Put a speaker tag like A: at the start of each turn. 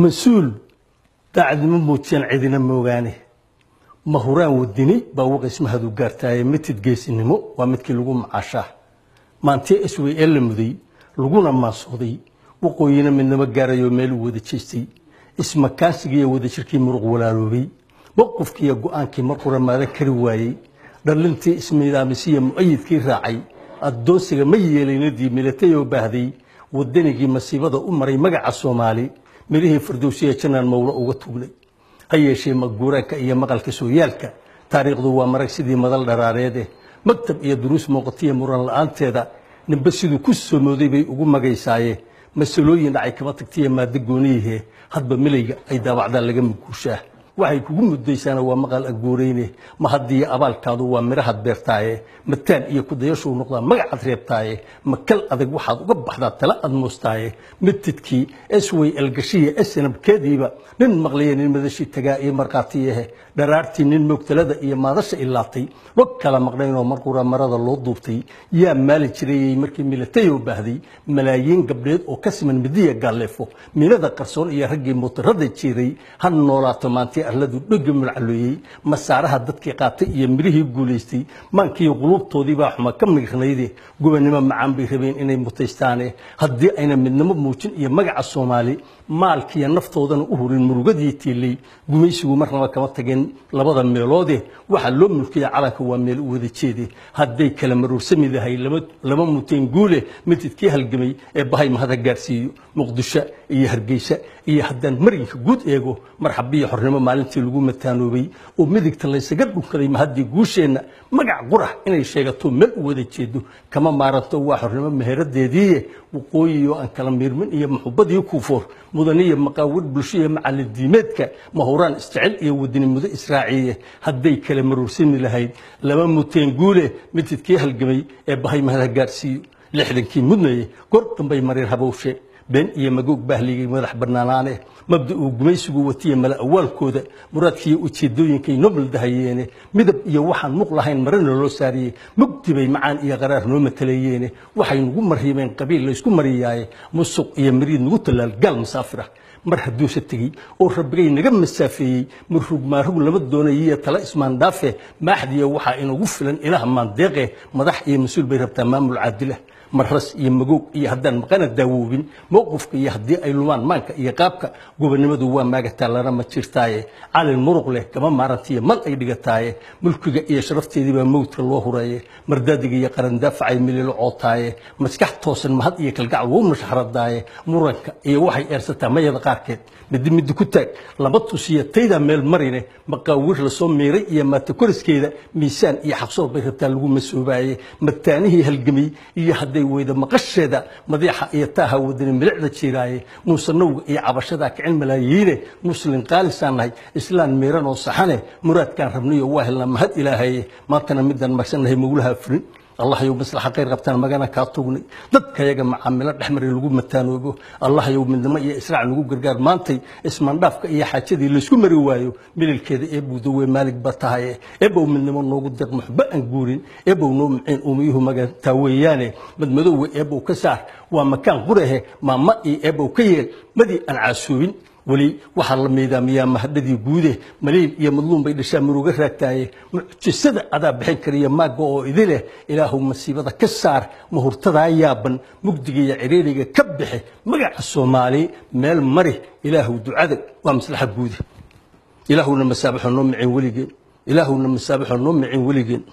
A: Mas-uul daacadnimo muujiyaan cidina moogaane, mahuraan wadini baa waqismahadu gaartaaye. Mitid geesinimo waa midkii lagu macaashaa, maantii iswey ee la muday laguna maasooday. Waqooyina midnimo gaarayoo meel u wada jeestay, ismakaansigiiyo wadajirkii muruq walaaloobay, mowqifkiiyo go-aankii mar qura maadan kari waayey, dhalintii ismiidaamisiya mu'ayidkii raacay, addoonsiga ma yeelaynadii milatayoo baahday, wadanigii masiibada u maray magaca Soomaali, mirihii Fardowsiya Janaan Mawlo uga tugnay. Ha yeeshee maguuraanka iyo maqalka sooyaalka taariikhdu waa marag sidii madal dharaareede, maktab iyo duruus muuqatiya muran la-aanteeda, ninba siduu ku somooday bay ugu magaysaaye. Masalooyin dhacay kama tagtiya maado gooniyihe, hadba milayga ay daabacdaan laga muguushaa. Waxay kugu mudaysaana waa maqal aguurayne, ma haddiiyo abaalkaadu waa midhahaad beertaaye, mataan iyo kudayashuu noqdaa magacaad reebtaaye, makal adag waxaad uga baxdaa tala aad moostaaye. Mitidkii sway elgashiya snabkeediiba nin maqliya nin madashii tagaa iyo markhaatiyahe, dharaartii nin moogtalada iyo maadasha ilaatay, log kala maqnaynoo mar qura marada loo duubtay, yaa maali jirayey markii milatayoo baahday. Malaayiin gabdheed oo ka siman midiya gaalleefo, minada qarsoon iyo raggii mootarada jiiray, ha noolaato maantii arladu dhega mulcalooyey. Masaaraha dadkii qaatay iyo mirihii guulaystay, maankiiyo quluubtoodii baa xuma ka miirnayde, gobonnimo macaan bay rabeen inay mutaystaane. Haddii ayna midnimo muujin iyo magaca Soomaali, maalkiiyo naftoodana u hurin murugadii tiilay, gumaysigu marnaba kama tageen labada meeloode. Waxaa loo mulkiya calanka waa meel u wada jeede, hadday kala maroorsami lahay lama muteen guule. Mitidkii halgamay ee bahay mahada gaarsiiyo Muqdisho iyo Hargeysa iyo haddaan marinka guud eego, marxabiyo xornimo maalintii lagu mataanoobay oo midigta laysaga dhunkaday, mahaddii guusheenna magac qurax inay sheegato meel u wada jeedo kama maaranto, waa xornimo meheradeediiye. Waqooyiyo aan kala miirmin iyo muxubadii kuufoor, mudaniyo maqaawir bulshiya macalin diimeedka, mahuraan isjecel iyo wadani mudo israaciye, hadday kala maroorsami lahayd lama muteen guule. Mitidkii halgamay ee bahay mahada gaarsiiyo 60-kii mudnaye, goor dambay mareer habowshe been iyo magoog bahligay madax bannaanaane. Mabda uu gumaysigu watiya mala awaalkooda, muraadkiiyo ujeedooyinkay noo maldahayeene, midab iyo waxaan muq lahayn marana loo saariyey, mugdi bay macaan iyo qaraar noo matalayeene. Waxay nagu mariibeen qabiil laysku mariyaaye, musuq iyo mariid nagu tallaal gaal masaafir ah. Mar hadduuse tegey oo rabbigay naga masaafeeyey, marug maarug lama doonayiyo tala ismaandhaafe. Maaxdiya waxaa inagu filan ilaah maandeeqe, madax iyo mas-uul bay rabtaa maamul caadilah. Maras iyo magoog iyo haddaan maqana daawoobin mowqifka iyo haddii ay lumaan maanka iyo qaabka, gobonnimadu waa maagataa lana ma jirtaaye. Calin muruq leh kama maarantiyo mal ay dhigataaye, mulkiga iyo sharafteedii baa mawdka loo huraye. Mardaadiga iyo qarandaafacay mililo cootaaye, maskax toosan mahad iyo kalgacal wuu mashaxradaaye. Muranka iyo waxay eersataa mayada qaarkeed, midi midi ku taag lama tusiya taydaa meel marine. Maqaawiir lasoo miiray iyo maatakoriskeeda, miisaan iyo xaqsoor bay rabtaa lagu masoobaaye. Mataanihii halgamay iyo hadday weyda maqasheeda, madiixa iyo taaha wadani milicda jiiraaye. Muusanowga iyo cabashadaa kicin malaayiine, muslin qaalisaan nahay islaan miiran oo saxane. Muraadkaan rabnayo waa helnaa mahad ilaahaye, maantana midaan magsannahay mawlaha fulin. Allah yow maslaxa khayr qabtaan magana kaa tugnay, dadkayaga macaamilo dhexmaray lagu mataanoobo. Allah yow midnimo iyo israac nagu gargaar maantay, ismaandhaafka iyo xaajadii laysku mari waayo mililkeeda. Ee buudawe maalig ba tahaye, eebow midnimo noogu deeq muxba aan guurin, eebow noo muciin uumiyuhu magantaa weeyaane. Madmadowga eebow ka saar waa makaan qurahe, maama iyo eebow ka yeel madii aan caasuubin. Weli waxaa la miidaamiyaa mahadhadii guude, maliil iyo madluum bay dhashaa muruga raagtaaye. Mucjisada adaa bixin kariya maagga oo idi leh, ilaahu masiibada ka saar mahurtadaa yaaban, mugdiga iyo ciriiriga ka bixe, magaca Soomaali meel mari. Ilaahu ducada waa maslaxa guude, ilaahuna masaabaxo noo micin weligeen, ilaahuna masaabaxo noo micin weligeen.